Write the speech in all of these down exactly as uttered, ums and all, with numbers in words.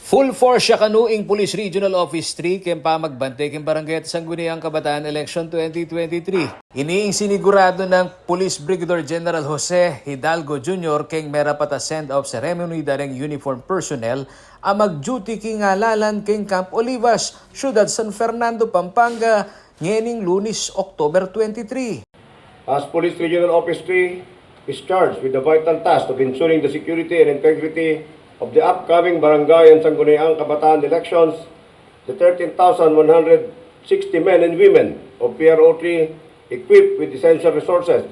Full force ya kanu ing Police Regional Office three keng pamagbante keng Barangay at Sangguniang Kabataan Election twenty twenty-three. Ini ing sinigurado nang Police Brigadier General Jose Hidalgo Junior keng merapat a send-off ceremony da reng uniform personnel a mag-duty king alalan keng Camp Olivas, Ciudad San Fernando, Pampanga, ngening Lunes, October twenty-three. As Police Regional Office three is charged with the vital task of ensuring the security and integrity of the upcoming Barangay and Sangguniang Kabataan elections, the thirteen thousand one hundred sixty men and women of P R O three, equipped with essential resources,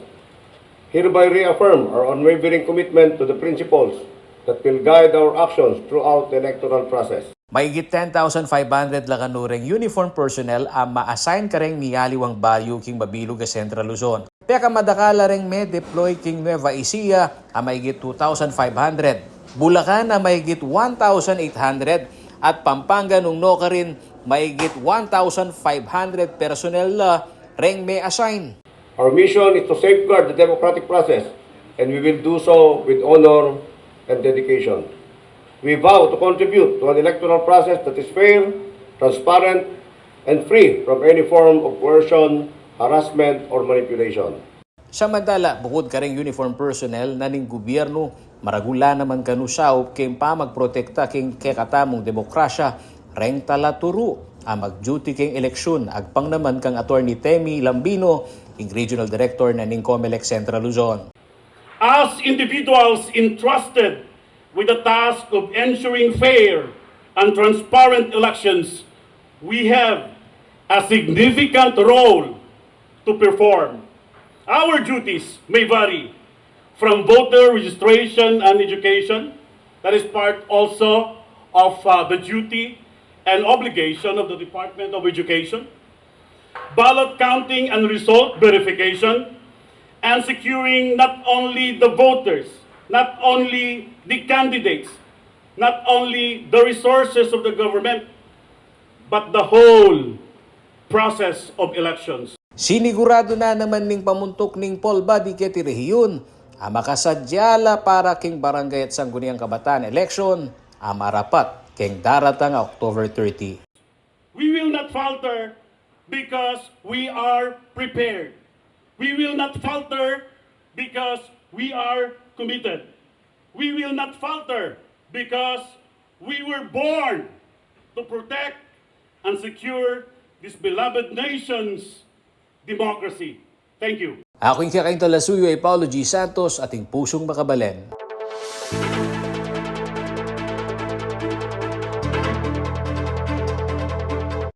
hereby reaffirm our unwavering commitment to the principles that will guide our actions throughout the electoral process. Maigit ten thousand five hundred la kanu reng uniform personnel a ma-assign kareng miyaliwang baryo king mabilug a Central Luzon. Pekamadakal la reng me-deploy king Nueva Ecija a maigit two thousand five hundred, Bulacan a maigit one thousand eight hundred, at Pampanga nung nukarin maigit one thousand five hundred personnel la reng me-assign. Our mission is to safeguard the democratic process, and we will do so with honor and dedication. We vow to contribute to an electoral process that is fair, transparent, and free from any form of coercion, harassment, or manipulation. Samantala, bukud kareng uniform personnel na ning gubyernu, maragul la naman kanu saup keng pamagprotekta keng kekatamung demokrasya reng talaturu a mag-duty keng eleksyon, agpang naman kang Attorney Temi Lambino, ing Regional Director na ning Comelec Central Luzon. As individuals entrusted with the task of ensuring fair and transparent elections, we have a significant role to perform. Our duties may vary from voter registration and education, that is part also of uh, the duty and obligation of the Department of Education, ballot counting and result verification, and securing not only the voters, not only the candidates, not only the resources of the government, but the whole process of elections. Sinigurado na naman ning pamuntuk ning poll body keti rehiyun a makasadya la para king Barangay at Sangguniang Kabataan election a marapat keng daratang a October thirty. We will not falter because we are prepared. We will not falter because we are committed. We will not falter because we were born to protect and secure this beloved nation's democracy. Thank you. Aku ing kekaing talasuyu a i Paulo G. Santos, ating pusung makabalen.